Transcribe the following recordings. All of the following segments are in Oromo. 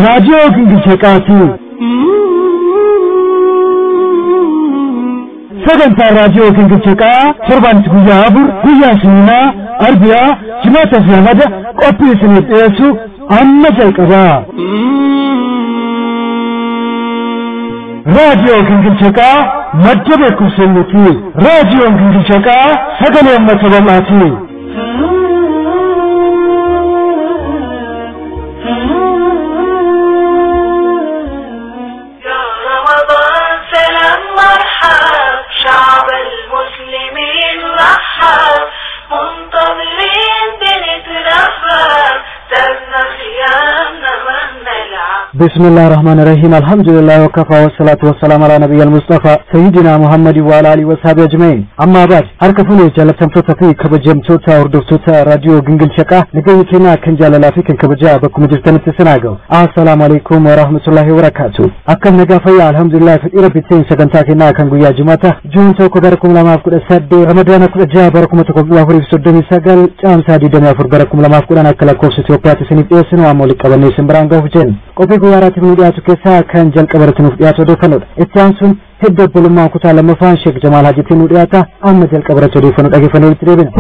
Raadiyoo Gingilchaa Qaatii. Sagantaa Raadiyoo Gingilchaa Qaa torbaanitti guyyaa 4 guyyaa Siniinaa, Arbiyaa, Jimaata fi Ramada qophii isiniif dhiyeessu amma jalqabaa. Raadiyoo Gingilchaa Qaa madda beekumsa nuti. Raadiyoon Gingilchaa Qaa sagalee uummata bal'aati. يا رمضان سلام مرحب، شعب المسلمين رحب، منتظرين بنترحب، تبنى خيامنا مهما نلعب. بسم الله الرحمن الرحيم، الحمد لله وكفى والصلاة والسلام على نبي المصطفى سيدنا محمد وعلى آله وصحبه أجمعين. أما بعد، harka fuunee jaallatamtoota fi kabajamtoota hordoftoota raadiyoo Gingilchaa Qaa, nageenyi keenya kan jaalalaa fi kan kabajaa bakkuma jirtanitti isin haa ga'u. Assalaamu alaikum wa rahmatullahi wa barakaatuh. Akkam nagaa fayyaa? Alhamdulillah, fedhii Rabbiitiin sagantaa keenyaa kan guyyaa Jumaata Juun 1 bara 2018, Ramadaana 16 bara 1439, Caamsaa 24 bara 2010 akka lakkoofsa Itoophiyaatti isiniif dhiyeessinu amma walitti qabannee isin biraan gahuuf jenna. Qophii guyyaa har'aatiif nu dhiyaatu keessaa kan jalqaba irratti nuuf dhiyaatu odeeffannoodha. Itti aansuun hidda obbolummaa kutaa lammaffaan Sheek Jamaal Hajiitiin nu dhiyaata. Amma jalqaba irratti odeeffannoo dhaggeeffannoo walitti deebina.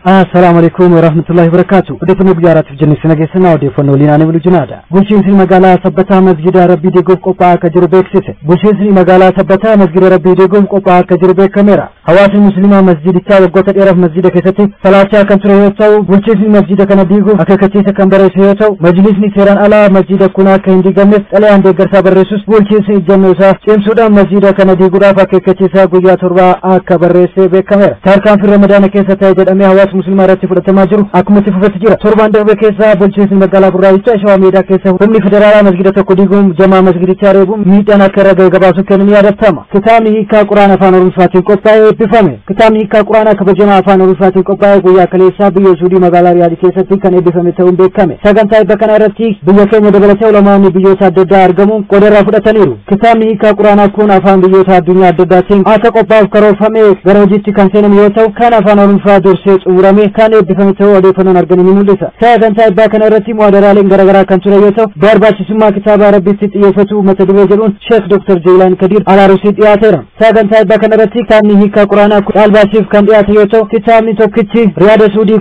Assalaamu alaikum wa rahmatullahi wa barakaatuh. Odeeffannoo guyyaa har'aatiif jennee isin dhageessina. Odeeffannoo waliin ani Buluu Jinaadha. Bulchiinsi magaalaa Sabbataa masgida Rabbii diiguuf qophaa'aa akka jiru beeksise. Bulchiinsi magaalaa Sabbataa masgida Rabbii diiguuf qophaa'aa akka jiru beekameera. Hawaasni musliimaa masjidichaa waggoota dheeraaf masjida keessatti salaachaa kan ture yoo ta'u, bulchiinsi masjida kana diiguuf akeekkachiisa kan barreesse yoo ta'u, majlisni seeraan alaa masjida kun akka hin diigamneef xalayaan deeggarsaa barreessus, bulchiinsi ejjennoo isaa cimsuudhaan masjida kana diiguudhaaf akeekkachiisa guyyaa 7 akka barreesse beekameera. Tarkaanfii Ramadaana keessa ta'e jedhamee hawaasa musliimaa irratti fudhatamaa jiru akkuma itti fufetti jira. Torbaan darbe keessa bulchiinsi magaalaa Burraayichaa Shawaa Meedaa keessa humni federaalaa masgida tokko diiguun jamaa masgidichaa reebuun miidhaan akka irra ga'e gabaasuun kennu ni yaadatama. Kitaabni hiikaa Quraana afaan Oromootiin qophaa'e eebbifame. Kitaabni hiikaa Quraanaa kabajamaa afaan Oromootiin qophaa'e guyyaa kaleessaa biyya Suudii magaalaa Riyaad keessatti kan eebbifame ta'uun beekame. Sagantaa eebba kana irratti biyya keenya dabalatee ulamaonni biyyoota adda addaa argamuun qooda irraa fudhataniiru. Kitaabni hiikaa Quraanaa kun afaan biyyoota addunyaa adda addaatiin akka qophaa'uuf karoorfamee gara hojiitti kan seename yoo ta'u, kan afaan Oromoo dursee xumurame kan eebbifame ta'uu odeeffannoon argame ni mul'isa. Sagantaa eebbaa kana irratti muhadaraaleen garaagaraa kan ture yoo ta'u, barbaachisummaa kitaaba Rabbiitti xiyyeeffatu mata duree jedhuun Sheek Dr. Jeelaan Kadir Alaarusii dhiyaateera. Sagantaa eebbaa kana irratti kitaabni hiikaa Quraanaa caalbaasiif kan dhiyaate yoo ta'u, kitaabni tokkichi Riyaada Suudii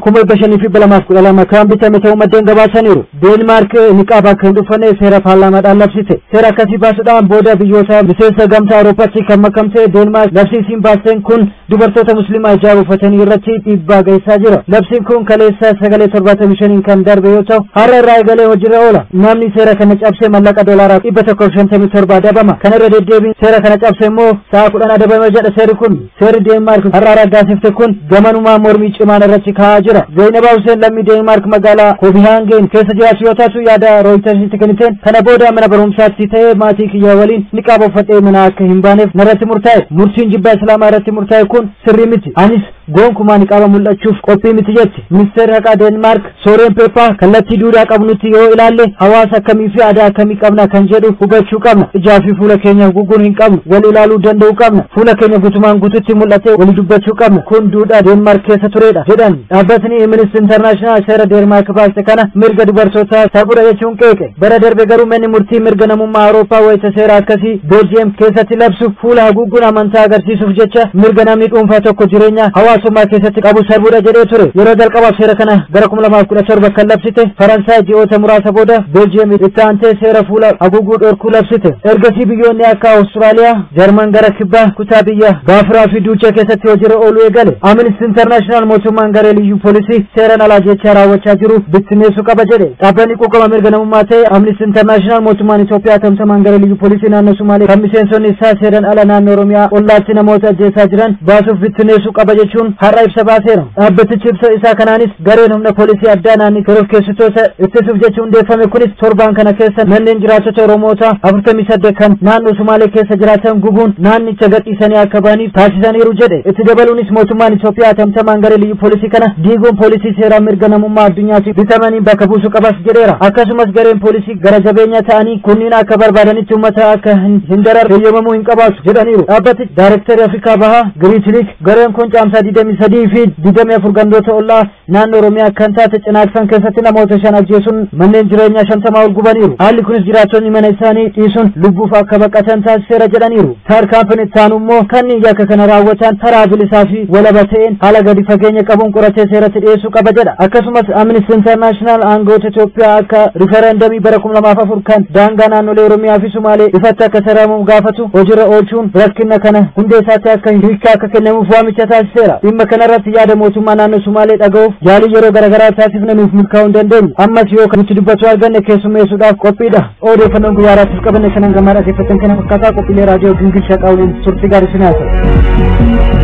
500,212 kan bitame ta'uu maddeen gabaasaniiru. Deenmaark niqaaba akka hin dhuffanne seera paarlaamaadhaan labsite. Seera akkasii baasuudhaan booda biyyoota miseensa gamtaa Awurooppaatti kan makamte Deenmaark labsii isiin baasteen kun dubartoota musliimaa hijaaba uffatanii irratti dhiibbaa geessisaa jira. Labsiin kun kaleessa sagalee 75 kan darbe yoo ta'u, har'a irraa eegalee hojiirra oola. Namni seera kana cabse mallaqa doolaaraa 157 adabama. Kana irra deddeebiin seera kana cabse immoo sa'a 10 adabama jedha seerri kun. Seerri Deenmaark har'a raggaasifte kun gamanumaa mormii cimaan irratti ka'aa jira. Zainabaa Hussein lammii Deenmaark magaalaa Kopenhaagen keessa jiraatu yoo taatu, yaada Rooyitersitti kenniteen, kana booda mana barumsaatti ta'ee maatii kiyya waliin niqaaba uffadhee mana akka hin baaneef narratti murtaa'e. Murtiin jibbaa Islaamaa irratti murtaa'e kun sirrii miti. Anis gonkumaa niqaaba mul'achuuf qophii miti jetti. Ministeerri haqaa Deenmaark Sooreen Peeppaa, kallattii duudhaa qabnutti yoo ilaalle hawaasa akkamii fi aadaa akkamii qabna kan jedhu hubachuu qabna. Ijaa fi fuula keenya haguuguun hin qabnu. Wal ilaaluu danda'uu qabna. Fuula keenya guutumaan guututti mul'atee walii dubbachuu qabna. Kun duudhaa Deenmaark keessa turedha jedhan. Dhaabbatni Amnesty International seera Deenmaark baaste kana mirga dubartootaa sarbuudha jechuun qeeqe. Bara darbe garuu manni murtii mirga namummaa Awurooppaa wayita seera akkasii Beeljiyeem keessatti labsu, fuula haguuguun amantaa agarsiisuuf jecha mirga namni dhuunfaa tokko jireenya hawaasummaa keessatti qabu sarbuudha jedhee ture. Yeroo jalqabaaf seera kana gara 2017 kan labsite Faransaay ji'oota muraasa booda Beeljiyeem itti aantee seera fuula haguuguu dhorkuu labsite. Ergasii biyyoonni akka Awustiraaliyaa, Jarman gara kibbaa kutaa biyya Baafuraa fi Duuchee keessatti hojiirra ooluu eegale. Amnesty International mootummaan garee liyyuu poolisii seeraan alaa jecha raawwachaa jiru bittinneessuu qaba jedhe. Dhaabbanni quuqama mirga namummaa ta'e Amnesty International mootummaan Itoophiyaa tamsamaan garee liyyuu poolisii naannoo Sumaalee kan miseensonni isaa seeraan ala naannoo Oromiyaa ollaatti namoota ajjeesaa jiran baasuuf bittinneessuu qaba jechuun har'a ibsa baaseera. Dhaabbatichi ibsa isaa kanaanis gareen humna poolisii addaa naannoo shororkeessitoota ittisuuf jecha hundeeffame kunis torbaan kana keessa manneen jiraattota Oromoota 48 kan naannoo Sumaalee keessa jiraatan gubuun naannicha gadhiisanii akka ba'aniif taasisaniiru. jedhaniiru jedhe. Itti dabaluunis mootummaan Itoophiyaa tamtamaan garee liyyuu poolisii kana diiguun poolisii seeraa mirga namummaa addunyaatti bitamanii bakka buusuu qabas jedheera. Akkasumas gareen poolisii gara jabeenya ta'anii kunniin akka barbaadanitti uummata akka hin dararre heeyyamamuu hin qabaatu jedhaniiru. Dhaabbati Daayirektarii Afrikaa Bahaa Giriitiliik gareen kun caamsaa 23 fi 24 gandoota ollaa naannoo Oromiyaa kan taate Cinaaksan keessatti namoota 5 ajjeesuun manneen jireenyaa 50 ol gubaniiru. Haalli kunis jiraattonni mana isaanii dhiisuun lubbuuf akka baqatan taasiseera jedhaniiru. Tarkaanfiin itti aanu immoo kanneen yakka kana raawwatan karaa bilisaa fi walaba ta'een haala gadi fageenya qabuun qoratee seeratti dhiyeessuu qaba jedha. Akkasumas Amnesty International aangawoota Itoophiyaa akka rifereendamii bara 2004 kan daangaa naannolee Oromiyaa fi Sumaalee ifatti akka saramuuf gaafatu hojiirra oolchuun rakkina kana hundee isaatti akka hiikkaa akka kennamuuf waamicha taasiseera. Dhimma kanarratti yaada mootummaa naannoo Sumaalee dhaga'uuf yaalii yeroo garaagaraa taasifne nuuf milkaa'uu hin dandeenye. Ammas yoo nuti dubbachuu arganne keessummeessuudhaaf qophiidha. Odeeffannoon guyyaa har'aatiif qabanne kanan gamaa dhaggeeffattan kana fakkaataa qophiilee raadiyoo Gingilchaa qaawuleen turtii gaarii isin haa ta'u.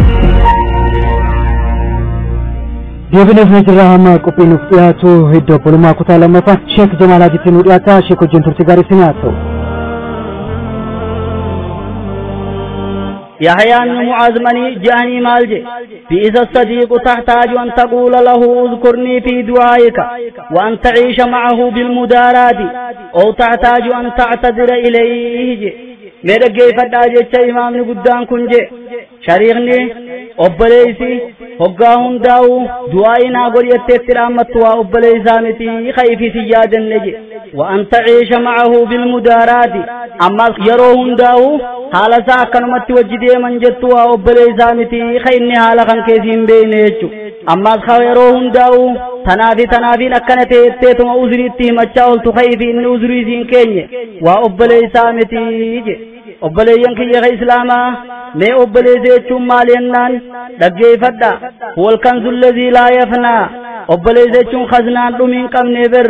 Deebineef na jirra hamma qophii nuuf dhiyaatu iddoo obbolummaa kutaa lammaffaa Sheek Jamaal Hajitti nu dhiyaata. Sheek wajjin turtii gaarii isin haa ta'u. يحيى بن معاذ مني جاني مالجي بئس الصديق تحتاج أن تقول له اذكرني في دعائك وأن تعيش معه بالمداراة أو تحتاج أن تعتذر إليه. میرے گیفت آجے چا امام نے گدان کنجے شریخ نے obboleessi hoggaa hundaa'u du'aayi naa godhi jettee itti dhaammattu waa obboleessaa miti kayfi si yaadanne je wa an taciisha macahu bilmudaaraati ammas yeroo hundaa'u haala isaa akkanumatti wajji deeman jettu waa obboleessaa miti ka inni haala kan keessi hin beekne jechu ammas ka yeroo hundaa'u tanaafi tanaafiin akkana ta'etteetuma uzuriitti himachaa ooltu kayfi inni uzurii siin keenye waa obboleessaa miti je obboleeyyan kiyya ka islaamaa mee obboleessa jechuun maal jennaan dhaggeeffadha huwal kanzu alladhii laa yafnaa obboleessa jechuun khaznaan dhumii hin qabne ber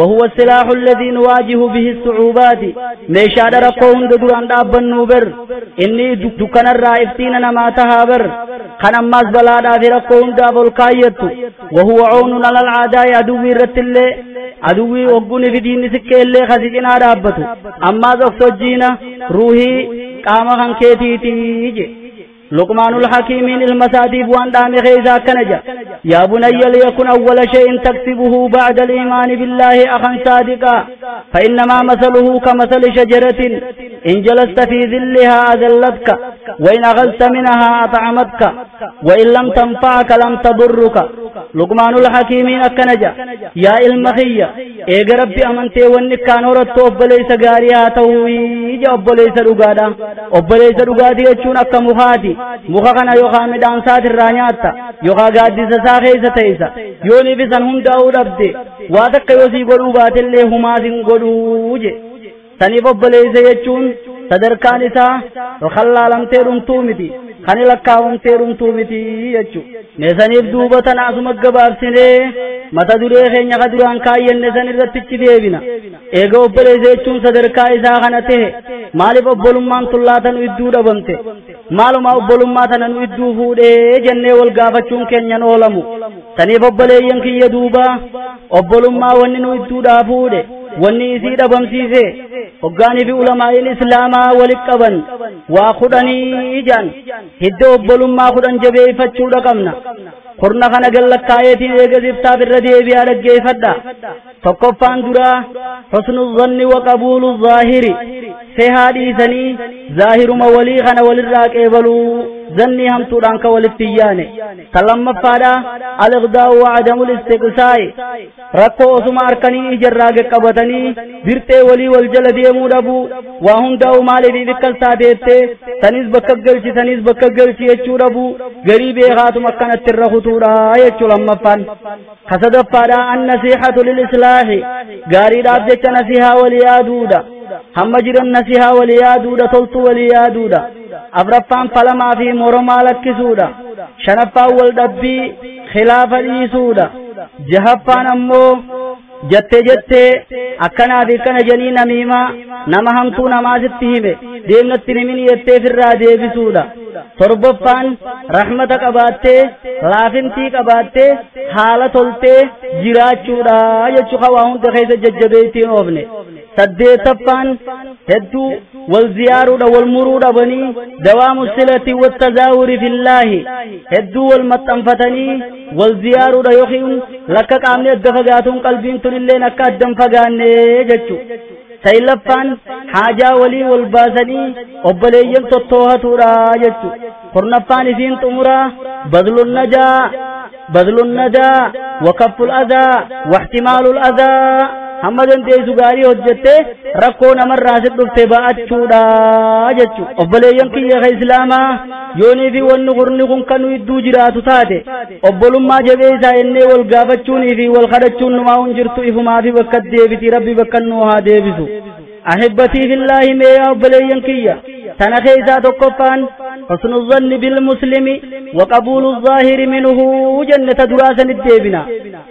wahuwa silaahu alladhii nuwaajihu bihi sucuubaati meeshaadha rakkoo hunda duraan dhaabbannuu ber inni dukkanarraa iftiina namaa tahaa ber kan ammaas balaadhaa fi rakkoo hundaaf ol kaayyattu wahuwa coonun alal caadaa'i aduwwii irrattillee aduwwii hogguni fi diinni siqqeellee kasi cinaa dhaabbatu ammaas oksojjiina ruuhii qaama kan keetiitii je لقمان الحكيم المساديب وان دام خيزا كنجا يا بني ليكن أول شيء تكسبه بعد الإيمان بالله أخا صادقا فإنما مثله كمثل شجرة إن جلست في ظلها أذلتك وإن أخذت منها أطعمتك وإن لم تنفعك لم تضرك. لقمان الحكيم أكنجا يا المخية إيق ربي أمنتي والنكان ورد أبليس غاريها تويج أبليس رقادا أبليس رقادي يجون أكا مخاتي muka kana yookaan midhaan isaatirraa nyaatta yookaan gaaddisa isaa keessa teessa yoon ibisan hundaa'uu dhabde waa takka yoo sii godhuu baatellee humaa sin godhuu je saniif obboleessa jechuun sadarkaan isaa kallaalamtee dhumtuu miti kan lakkaawamtee dhumtuu miti jechuu meesaniif duuba tana asuma gabaabsinee mata duree keenya ka duraan kaayyenne san irratti ichi deebina eega obboleessa jechuun sadarkaa isaa kana ta'e maaliif obbolummaan tullaata nu idduu dhabamte maaluma obbolummaa tana nu idduu fuudhee jennee wal gaafachuun keenyan oolamu saniif obboleeyyan kiyya duuba obbolummaa wanni nu idduudhaa fuudhe wanni isii dhabamsiise hoggaanii fi ulamaa'iin islaamaa walit qaban waa kudhanii ijaan hidda obbolummaa kudhan jabeeffachuudha qabna kurna kana gallakkaa'eetiin eega ziftaaf irra deebi'aa dhaggeeffadha tokkoffaan duraa husnu zanni wa qabuulu zaahiri sehaa dhiisanii zaahiruma walii kana walirraa qeebaluu zannii hamtuudhaan ka walitti yaane tan lammaffaadha al-iqdaa'u wa adamul istiqsaa'i rakkoo osuma harkanii ijarraa qaqqabatanii birxee walii wal jala deemuu dhabuu waa hundaa'u maaliif akkas taateettee sanis bakka galchi sanis bakka galchi jechuu dhabuu garii beekaatuma akkanatti irra kutuudha jechuu lammaffaan ka sadaffaadha annasiihatu lilislaahi gaariidhaaf jecha nasihaa walii yaaduudha hamma jiran nasihaa walii yaaduudha toltu walii yaaduudha afraffaan falamaa fi moromaa lakkisuudha shanaffaan wal dhabbii khilaafa dhiisuudha jahaffaan ammoo jettee jettee akkanaa fi akkana jedhanii namiimaa nama hamtuu namaa sitti hime deemnatti himin jettee firraa deebisuudha torbaffaan rahmata qabaattee laafintii qabaattee haala toltee jiraachuudha jechuu ka waa hunda keessa jajjabeettiin oofne saddeettaffaan Hedduu wal ziyaaruudha wal muruu dhabanii dawaamu silati wattazaawuri fillaahi hedduu wal maxxanfatanii wal ziyaaruudha yookiin lakka qaamni adda fagaatuun qalbiin tunilleen akka adda hin fagaanne jechuu. Saylaffaan haajaa walii wal baasanii obboleeyyan tottoohatuudha jechuu. Kurnaffaan isiin xumuraa bazlun najaa bazlun nadaa wakafful adaa waxtimaalul adaa hamma dandeessu gaarii hojjette rakkoo namarraa si dhufte ba'achuudha jechuu. Obboleeyyan kiyya ka islaamaa yoonii fi wanni qurni kun kan idduu jiraatu taate obbolummaa jabeessaa ennee wal gaafachuunii fi wal kadhachuun numaa hin jirtu ifumaa fi bakka deebiti rabbi bakka nuu haa deebisu. Ahibbatii fillaahi mee yaa obboleeyyan kiyya tana keessaa tokkoffaan husnu zanni bilmuslimi wa qabuulu zaahiri minhu jannata duraa sanit deebina.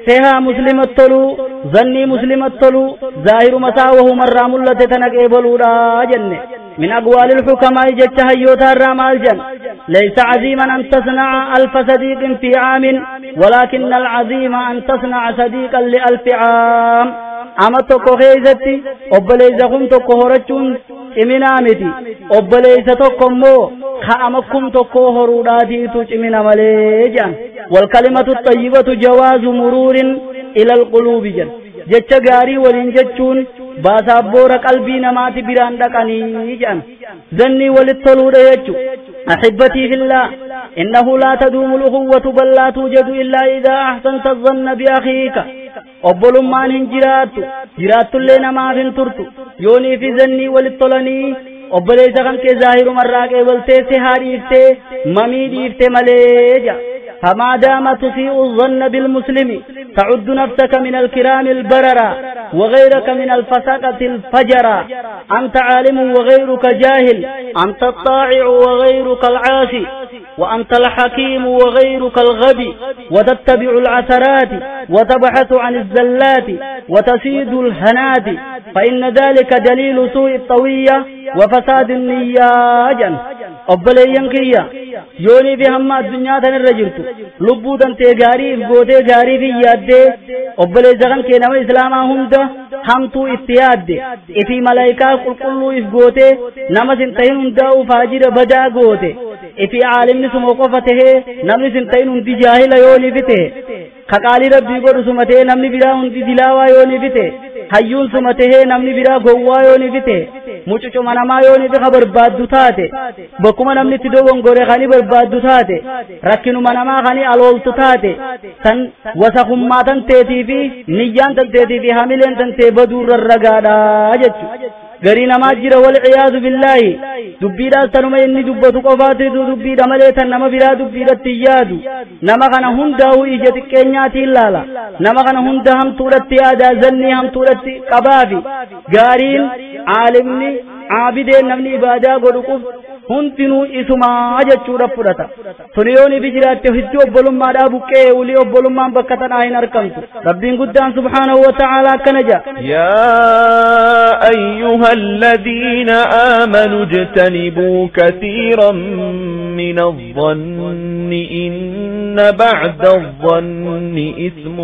Sehaa muslimat toluu zannii muslimat toluu zaahiruma isaa wahumarraa mul'ate tana qeebaluudha jenne. من أقوال الحكماء جتها يوتار مالجا ليس عظيما أن تصنع 1000 صديق في عام ولكن العظيم أن تصنع صديقا ل1000 عام. أما tokko keessatti obboleessa kum tokko horachuun ciminaa miti obboleessa tokko immoo ka'ama kum tokko horuudhaatiitu cimina malee jedhan. والكلمة الطيبة جواز مرور إلى القلوب جن jecha gaarii waliin jechuun baasaaf boora qalbii namaati biraan dhaqanii jedhan. Zannii walitti toluudha jechu. أحبتي في الله إنه لا تدوم الأخوة بل لا توجد إلا إذا أحسنت الظن بأخيك. Obbolummaan hin jiraattu jiraattullee namaaf hin turtu yoonii fi zannii walitti tolanii obboleessa kan kee zaahirumarraa qeebaltee si haa dhiiftee mamii dhiifte malee jedha. فما دام تسيء الظن بالمسلم تعد نفسك من الكرام البررة وغيرك من الفسقة الفجرة. أنت عالم وغيرك جاهل، أنت الطائع وغيرك العاصي، وأنت الحكيم وغيرك الغبي، وتتبع العثرات وتبحث عن الزلات وتسيد الهنات، فإن ذلك دليل سوء الطوية وفساد النية. Obboleeyyan kiyya yoonii fi hamma addunyaa tanarra jirtu lubbuu tantee gaariif gootee gaariif hin yaaddee obboleessa kan kee nama islaamaa hunda hamtuu itti yaadde ifii malaayikaa qulqulluu if gootee nama sin ta'in hundaa'u faajira badaa goote ifii caalimni suma qofa tahee namni sin ta'in hundi jaahila yoonii fi ta'e ka qaalii rabbii godhu suma ta'ee namni biraa hundi dilaawaa yoonii fi ta'e hayyuun suma tahee namni biraa gowwaa yoonii fi ta'e mucucuma namaa yoonii fi ka barbaaddu taate bakkuma namni itti dogongore kani barbaaddu taate rakkinuma namaa kani alooltu taate tan wasakummaa tan teetii fi niyyaan tan teetii fi hamileen tan tee baduu rarragaadha jechu. Garii namaa jira wal ciyaazu billaahi dubbiidhaas tanuma inni dubbatu qofaatitu dubbiidha malee tan nama biraa dubbiidhatti hin yaadu. Nama kana hundaa'u ija xiqqeenyaatiin laala nama kana hunda hamtuudhatti yaadaa zannii hamtuudhatti qabaafi gaariin caalimni caabideen namni ibaadaa godhu quf hundinuu isumaa jechuudha fudhata. Tuni yoon ifi jiraatte hiddi obbolummaadhaa buqqee ulii obbolummaan bakka tanaa hin argamtu. Rabbiin guddaan subhaanahu wa ta'aalaa akkana jedha. يا أيها الذين آمنوا اجتنبوا كثيرا من الظن إن بعد الظن إثم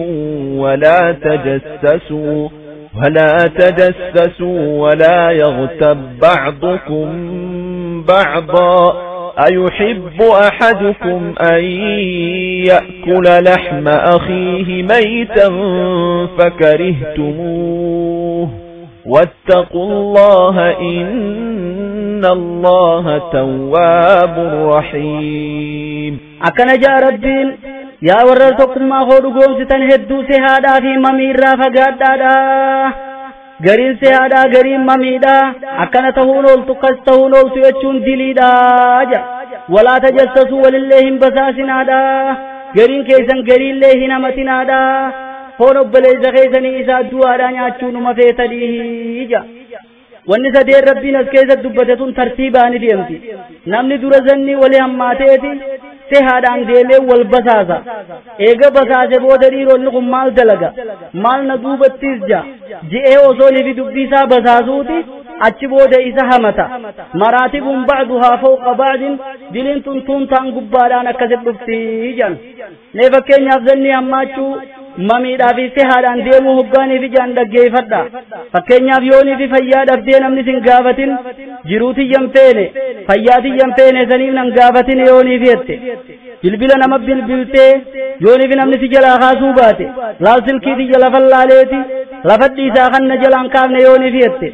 ولا تجسسوا ولا يغتب بعضكم بعضا أيحب أحدكم أن يأكل لحم أخيه ميتا فكرهتموه واتقوا الله إن الله تواب رحيم. أكن جاء ربين يا ورثكم ما خو goomsitan hedduu sehaadhaa fi mamiirraa fagaadhaadha. Gariin sehaadhaa gariin mamiidha. Akkana ta'uun ooltu kas ta'uun ooltu jechuun diliidha jedha. Walaa tajassasuu walillee hin basaasinaadha. Gariin keessan gariillee hin hamatinaadha. Foon obboleessa keessanii isaa du'aadhaa nyaachuu numa feetanii jedha. Wanni sadeen rabbiin as keessatti dubbate tun tartiibaan deemti. Namni dura zanni walii hammaateeti sehaadhaan deemee wal basaasa. Eega basaase booda dhiironni kun maal dalaga maal na duubattis ja ji'ee osoo nifi dubbii isaa basaasuuti achi booda isa hamata. Maraatibun ba'duhaa fawqa ba'din diliin tun tuuntaan gubbaadhaan akkasit dhufti jedhan. Mee fakkeenyaaf zanni hammaachuu Mamiidhaa fi sihaadhaan deemuu hoggaanii fi jaan dhaggeeffadha. Fakkeenyaaf yoonii fi fayyaa dhabdee namni sin gaafatin jiruu tiyyan feene fayyaa tiyyan feene saniif nan gaafatin yoonii fi jette. Bilbila nama bilbiltee yoonii fi namni si jalaa kaasuu baate laal silkii tiyya lafa laaleeti lafa dhiisaa kan na jalaan kaafne yoonii fi jette.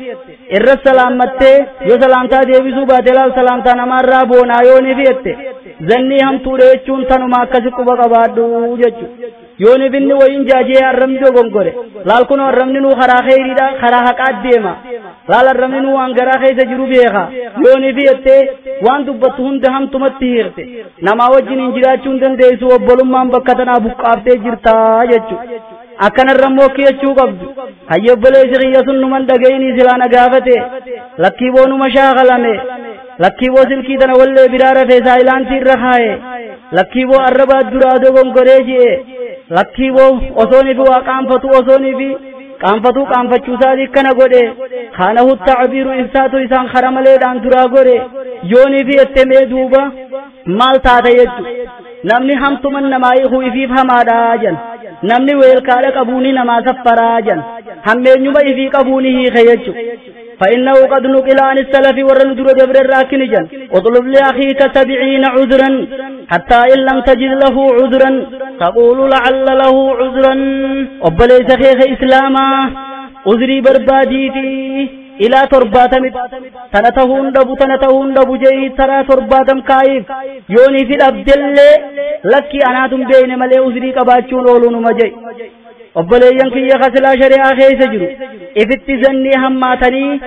Irra salaammattee yoo salaamtaa deebisuu baate laal salaamtaa namaarraa boonaa yoonii fi jette. Zannii hamtuudha jechuun tanuma akkasi quba qabaadhu jechuudha. Yooni binni wayin jaajee arrabni dogongore laal kun arrabni nuu karaa kheyriidha karaa haqaa deema laal arrabni nuu waan garaa keessa jiru beeka yooni fi jettee waan dubbattu hunda hamtumatti hiirte namaa wajjin hin jiraachuu hin dandeessu obbolummaan bakka tanaa buqqaaftee jirtaa jechuudha. Akkanarra immoo kiyachuu qabdu hayya obboleessi kiyya sun numan dhaga'inii silaa na gaafate lakkii boonuma shaakalame lakkii boo silkii tana wallee biraa rafee saayilaantii irra kaaye lakkii boo arrabaa duraa dogongoree ji'e lakkii boo osoonii fi waa qaanfatu osoonii fi qaanfatuu qaanfachuusaatii akkana godhe kaanahu tacbiiru ibsaatu isaan kara maleedhaan duraa godhe yoonii fi jettee mee duuba maal taata jechu namni hamtuman namaa hiikuu ifiif hamaadhaa jan namni weelkaadha qabuuni namaa saffaraa jan hammeenyuma ifii qabuuni hiike jechu. فإنه قد نقل عن السلف والندر دبر الراكن جن اطلب لأخيك 70 عذرا حتى إن لم تجد له عذرا تقول لعل له عذرا. أبليس خيخ إسلاما عذري بربادي في إلى ترباتم تنتهون دبو تنتهون دبو جي ترى ترباتم كايف يوني في الأبدل لك أناتم بين ملي عذري قباتشون أولون مجي. Obboleeyyan kiyya kasilaa shari'aa keessa jiru ifitti zannii hammaatanii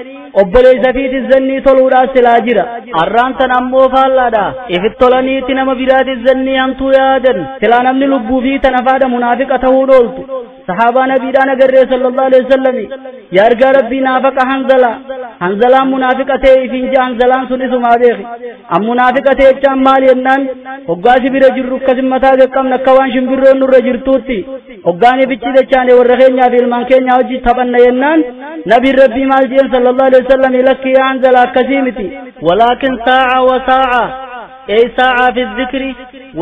obboleessa fiitti zannii toluudhaaf silaa jira. Arraan tan ammoo faallaadha. Ifitti tolaniitti nama biraatti zannii hamtuu yaadan silaa namni lubbuu fi tana faadha munaafiqa ta'uu dhooltu. Sahaabaa nabiidhaan agarree sallallahu alaihi wasallam yaa ergaa rabbii naafaqa Hanzalaa Hanzalaan munaafiqa ta'e ifiin jaa Hanzalaan sun isumaa beeki. An munaafiqa ta'e jechaan maal jennaan hoggaasi bira jirru akkasin mataa qaqqabna akka waan shimbirroon nurra jirtuutti hoggaani bichi jechaane warra keenyaa fi ilmaan keenyaa hojii taphanna jennaan nabiin rabbii maal jeen sallallahu alaihi wasallam lakkii yaa Hanzalaa akkasii miti. Walaakin saa'a wa saa'a ay saa'a fi dhikri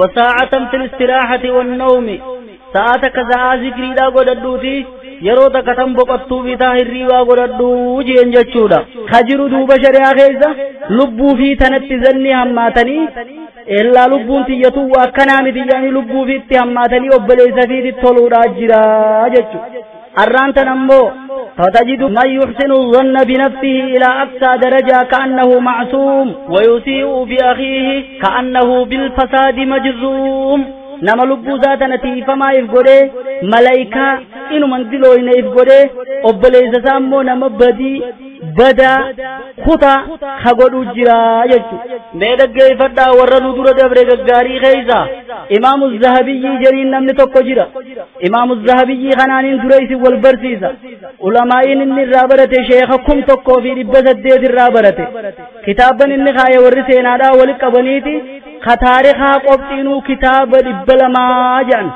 wa saa'atan fi istiraahati wan nawmi. Sa'a takka sa'aa zikriidhaa godhadhuuti yeroo takka tan boqottuu bitaa hirriibaa godhadhuu jeen jechuudha. Ka jiru duuba shari'aa keessa lubbuu fi tanatti zanni hammaatanii illaa lubbuun tiyyatuu akkanaa miti jedhanii lubbuu fi itti hammaatanii obboleessa fiitti toluudhaa jira jechuudha. Arraan tan ammoo فتجد من يحسن الظن بنفسه إلى أقصى درجة كأنه معصوم ويسيء بأخيه كأنه بالفساد مجزوم. nama lubbuu isaa tana tiifamaa if godhee malaayikaa inuman dilooyne if godhee obboleessa isaa immoo nama badii badaa kutaa ka godhuu jira jechuudha. Mee dhaggeeffadhaa warra nu dura dabre gaggaarii keessa Imaamu Zahabiyyii jedhiin namni tokko jira. Imaamu Zahabiyyii kanaaniin dura isin wal barsiisa. Ulamaa'iin inni irraa barate sheeka 1800 irraa barate. Kitaaban inni kaaye warri seenaadhaa walitti qabaniiti ka taarikaa qophiinuu kitaaba 200 jedhan.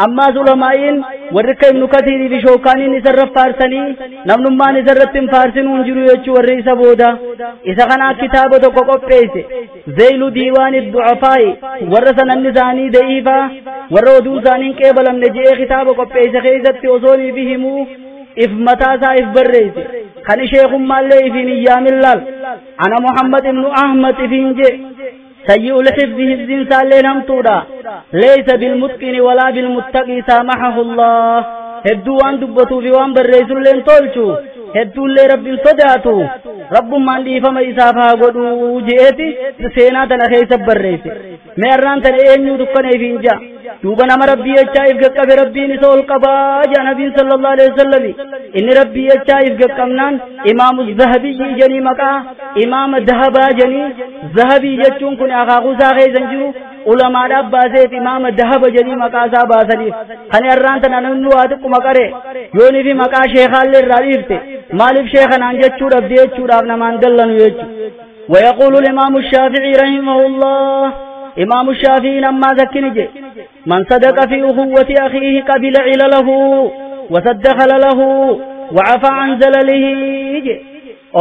Ammaas ulamaa'iin warri akka Ibnu Kasiirii fi Shookaaniin isarra faarsanii namnummaan isarratti hin faarsinuu hin jiru jechuu warri isa booda. Isa kanaa kitaaba tokko qopheesse Zeylu Diiwaani Du'afaa'i warra sananni isaanii da'iifaa warra oduu isaanii hin qeebalamne je'ee kitaaba qopheesse keessatti osoonii fi himuu if mataa isaa if barreesse. Kan sheekummaallee ifiin hin yaamin laal. Ana Muhammad ibnu Ahmad ifiin jee. سيء الحفظ حفظ سالين همتودا ليس بالمتقن ولا بالمتقي سامحه الله. هدو وان دبتو في وان بريسو لين تولچو هدو اللي رب صداتو رب من دي فما إسافا قدو جئتي سينا تنخيس بريسي ميران تن اينيو دكني فينجا دوبا نما ربي يچايف قب ربي نسول قبا جا نبي صلى الله عليه وسلم إن ربي يچايف قبنان إمام الذهبي جني مقا إمام ذهبا جني ذهبي جچون كن أخاقو ساخي زنجرو علماء باسيف إمام ذهب جني مقا سا باسني خني الران تن ننو آتق مقره يوني في مقا شيخان للرئيفته مالف شيخان أنجتشو رب ديتشو رابنا مان دلنو يجو. ويقول الإمام الشافعي رحمه الله إمام الشافعي لما ذكنجي من صدق في أخوة أخيه قبل علله وصدق له وعفى عن زلله.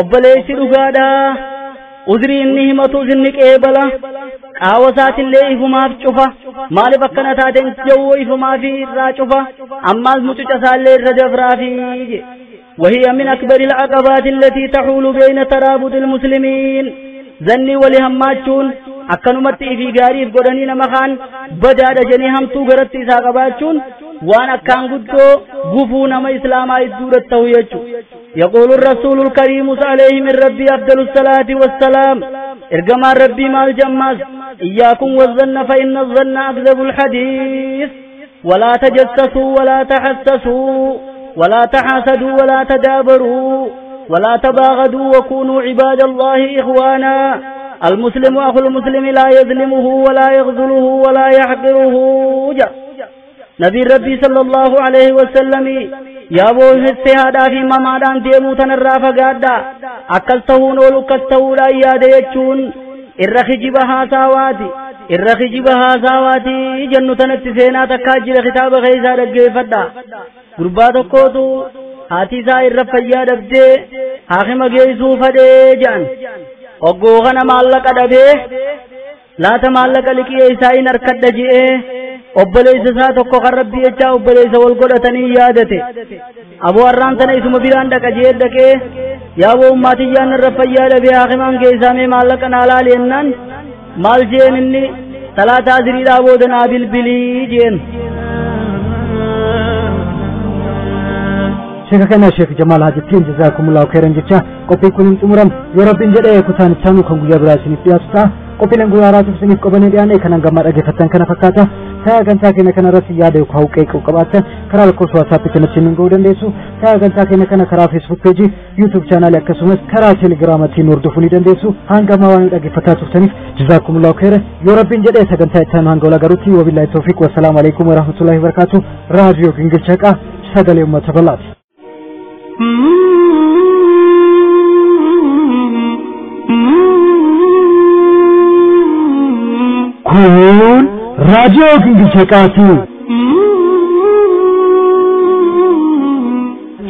أبليس رقادا أذري النهمة زنك إيبلا Qaawa isaatillee ifumaaf cufa. Maaliif akkana taateen jawwoo ifumaa fi irraa cufa. Ammaas mucuca isaallee irra dafraafi. وهي من أكبر العقبات التي تحول بين ترابط المسلمين. ظني ولهماتشون akkanumatti ifii gaariif godhanii nama kaan badaadha jedhanii hamtuu garatti isaa qabaachuun waan akkaan guddoo gufuu nama islaamaa idduudhat ta'u jechuudha. يقول الرسول الكريم عليه من ربي أفضل الصلاة والسلام إرجما ربي مال جماز إياكم والظن فإن الظن أكذب الحديث ولا تجسسوا ولا تحسسوا ولا تحاسدوا ولا تدابروا ولا تباغضوا وكونوا عباد الله إخوانا. المسلم أخو المسلم لا يظلمه ولا يغزله ولا يحقره. نبي ربي صلى الله عليه وسلم يا بو السهادا في ممادان ديموتن الرافة قادا أكلتهون ولكلتهون أياد يجون الرخجبها ساواتي الرخجبها ساواتي جنة التسينات تكاجل خطاب خيسا رجيفتا قربات كوتو هاتي سائر رفيا دبدي حاكم جيسو فدي جان Oggoo kana maallaqa dhabee laata maallaqa liqii isaa hin harkadha je'ee obboleessa isaa tokko kan rabbii jechaa obboleessa wal godhatanii yaadate. Aboo har'aan tana isuma biraan dhaqa je'ee dhaqee yaaboo ummaatiyyaan irra fayyaa dhabee haakimaan keessaa mee maallaqa naa laali jennaan maal jeen inni salaataa asiriidhaa booda naa bilbilii jeen. Sheekh kana Sheekh Jamaal Hajittiin jazaakumullahu khairan jecha qophii kun xumuram yoo rabbiin jedhee kutaan ittaanu kan guyyaa biraa isiniif dhiyaatu ta'a. Qophiileen guyyaa har'aatiif isiniif qabannee dhiyaanne kanan gammaa dhaggeeffattan kana fakkaata. Sagantaa keenya kana irratti yaada yookaan qeequu qabaattan karaa lakkoofsa WhatsApp kanatti nu ga'uu dandeessu. Sagantaa keenya kana karaa Facebook page, YouTube channel akkasumas karaa Telegramaatiin hordofuu ni dandeessu. Hanga ammaa waan dhaggeeffataa turtaniif jazaakumullahu khairan. Yoo rabbiin jedhee sagantaa ittaanu hanga wal agarutti wabillahi tawfiiq wassalaamu alaikum warahmatullahi wabarakatuh. Raadiyoo Gingilchaa Haqaa sagalee uummata bal'aati. Kun raadiyoo Gingilchaa Haqaati.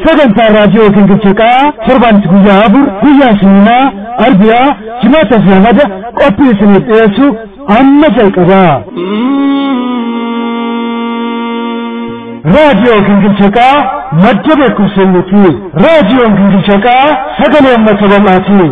Sagantaa raadiyoo Gingilchaa Haqaa torbaanitti guyyaa 4 guyyaa Siniinaa, Arbiyaa, Jimaata fi Alhada qophii isiniif dhiyeessu amma jalqaba. Raadiyoo Gingilchaa Haqaa madda beekumsa nuti. Raadiyoon Gingilchaa Haqaa sagalee uummata bal'aati.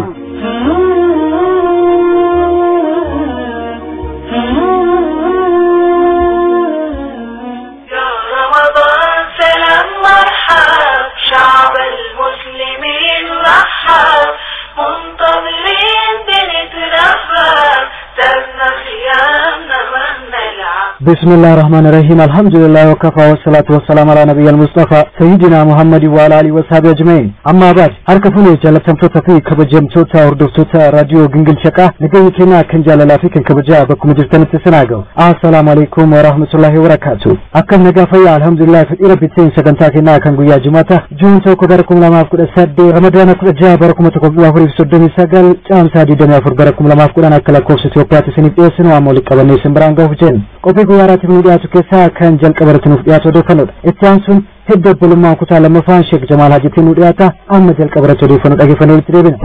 يا رمضان سلام مرحب شعب المسلمين رحب منتظرين بنترحب سرنا خيامنا ونلعب. بسم الله الرحمن الرحيم. الحمد لله وكفى والصلاة والسلام على نبي المصطفى سيدنا محمد وعلى آله وصحبه أجمعين. أما بعد هركفوني جلتمتوتا في كبجمتوتا هردفتوتا راديو Gingilchaa Haqaa نجي كنا كنجال في كبجا بكم جرتن تسناغو. السلام عليكم ورحمة الله وبركاته. أكم نجافيا الحمد لله في ربيتين سكنتا كنا كان قويا جمعة جون توكو بركم لما أفكر السد رمضان كل جا بركم تكو الله في سدني سجل جام سادي دنيا أفر بركم لما أفكر أنا كلا كوفس توبات سنة إيسن وعمولك أبني سنبرانغو فجن. Qophii guyyaaraatiif nu dhiyaatu keessaa kan jalqabarratti nuuf dhiyaatu odeeffannoodha. Itti aansuun hidda obbolummaa kutaa lammaffaan Sheekh Jamaal Hajittiin nu dhiyaata. Amma jalqabarratti odeeffannoo dhaggeeffannoo walitti deebina.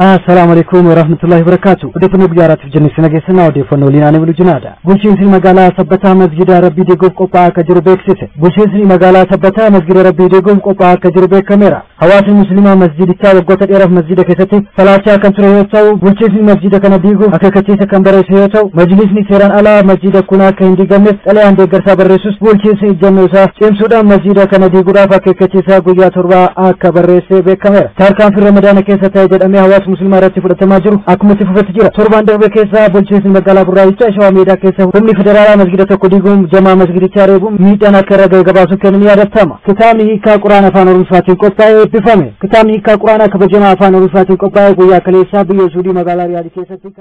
Assalaamu alaikum warahmatullahi wabarakatuh. Odeeffannoo guyyaaraatiif jennee isin dhageessina odeeffannoo liinaanii buluu jinaadha. Bulchiinsi magaalaa Sabbataa masgida Rabbii Deegoof qophaa'aa akka jiru beeksise. Bulchiinsi magaalaa Sabbataa masgida Rabbii Deegoof qophaa'aa akka jiru beekameera. Hawaasni musliimaa masjidichaa waggoota dheeraaf masjida keessatti salaachaa kan ture yoo ta'u, bulchiinsi masjida kana diiguuf akeekkachiisa kan barreesse yoo ta'u, majlisni seeraan alaa masjida kun akka hin diigamneef xalayaan deeggarsaa barreessus bulchiinsi ejjennoo isaa cimsuudhaan masjida kana diiguudhaaf akeekkachiisa guyyaa 7 akka barreesse beekameera. Tarkaanfii Ramadaana keessa ta'e jedhamee hawaasa musliimaa irratti fudhatamaa jiru akkuma itti fufetti jira. Torbaan darbe keessa bulchiinsi magaalaa Burraayichaa Shawaa Meedaa keessa humni federaalaa masgida tokko diiguun jamaa masgidichaa reebuun miidhaan akka irra ga'e gabaasuun kennu ni yaadatama. Kitaabni hiikaa Quraana afaan Oromootiin qophaa'e eebbifame. Kitaabni hiikaa Quraana kabajamaa afaan Oromootiin qophaa'e guyyaa kaleessaa biyya Suudii magaalaa Riyaadii keessatti